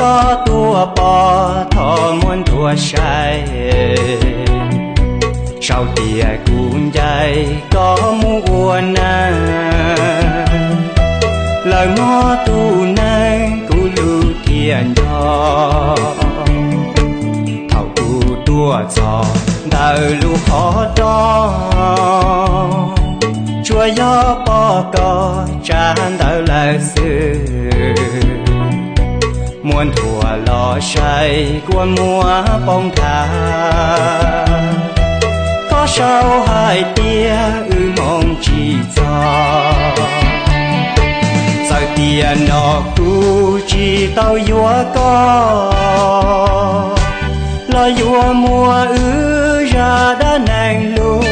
Koj tuaj pom thov muab ntuas saib, sau tias kuv ncaim koj mus ua neej. Lawv muab tus neeg kuv hlub thiab nco, thaum kuv tuaj txog ntawm lub qhov rooj, tsuas yog pom koj tsa ntawv lawm xwb. Muab ntuas los saib kua muag poob nthav, koj sau hais tias wb hmoov tsis txog. Txawm tias no kuv tsis tau yuav koj, los yuav muab wb zaj dab neeg lug.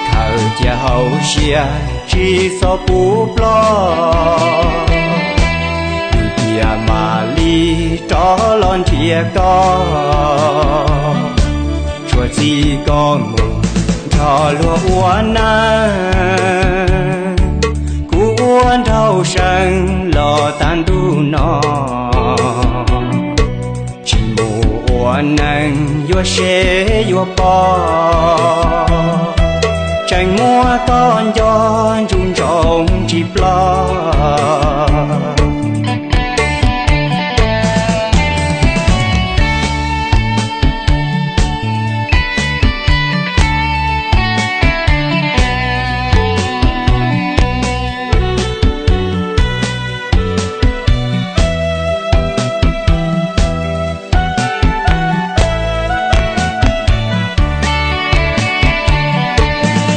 Khaws cia hauv siab tsis txhob pub ploj, kuv thiaj mam li rov los nrhiav koj. Tshuav txij koj mus nrog luag ua neej, kuv ua nraug seev los tag ntuj no. Tsis mus ua neeg yuav sev yuav pom, tseem muab koj nco ntsoov ntsoov tsis ploj.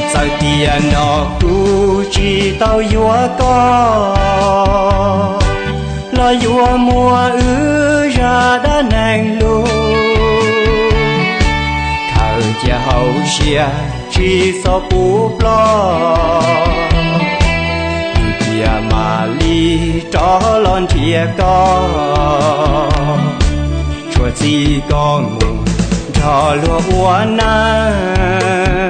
Txawm tias no kuv tsis tau yuav koj, los yuav muab wb zaj dab neeg lug. Khaws cia hauv siab tsis txhob pub ploj, kuv thiaj mam li rov los nrhiav koj. Tshuav txij koj mus nrog luag ua neej,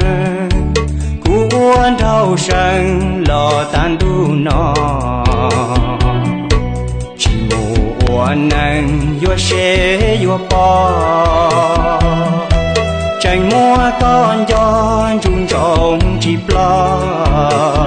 kuv ua nraug seev los tag ntuj no. Tsis mus ua neeg yuav sev yuav pom, tseem muab koj nco ntsoov ntsoov tsis ploj.